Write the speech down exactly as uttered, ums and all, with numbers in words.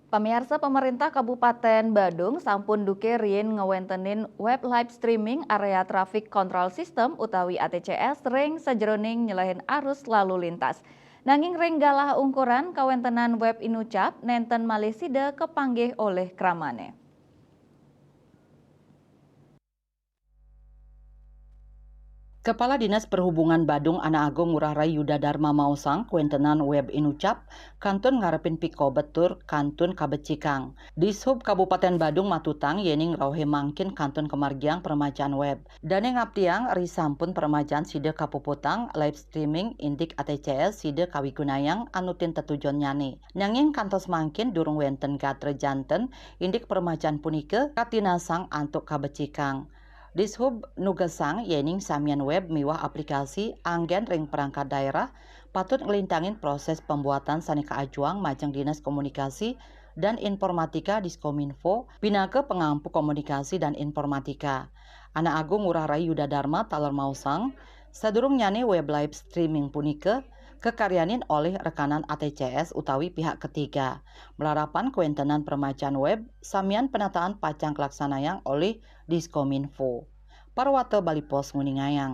Pamiarsa, pemerintah Kabupaten Badung sampun duke riin ngewéntenin web live streaming area traffic control system utawi A T C S ring sajeroning nyelehin arus lalu lintas. Nanging ring galah ungkuran kawéntenan web inucap nénten malih sida kepanggih olih kramane. Kepala Dinas Perhubungan Badung Anak Agung Ngurah Rai Yuda Dharma maosang kawéntenan web inucap kantun ngarepin pikobet tur kantun kabecikang. Dishub Kabupaten Badung matutang yéning rauhe mangkin kantun kamargiang paremajaan web. Dane ngaptiang ri sampun paremajaan sida kapuputang live streaming indik A T C S sida kawigunayang anutin tetujonnyane. Nanging kantos mangkin durung wénten gatra janten indik paremajaan punika katinasang antuk kabecikang. Dishub nugesang yéning samian web miwah aplikasi anggen ring perangkat daerah patut nglintangin proses pembuatan sane kaajuang majeng Dinas Komunikasi dan Informatika Diskominfo pinaka pangampu komunikasi dan informatika. Anak Agung Ngurah Rai Yuda Dharma taler maosang, sadurungnyane web live streaming punika kakaryanin olih rekanan A T C S utawi pihak ketiga. Malarapan kawéntenan paremajaan web samian penataan pacang kalaksanayang olih Diskominfo. Parwata Bali Post nguningayang.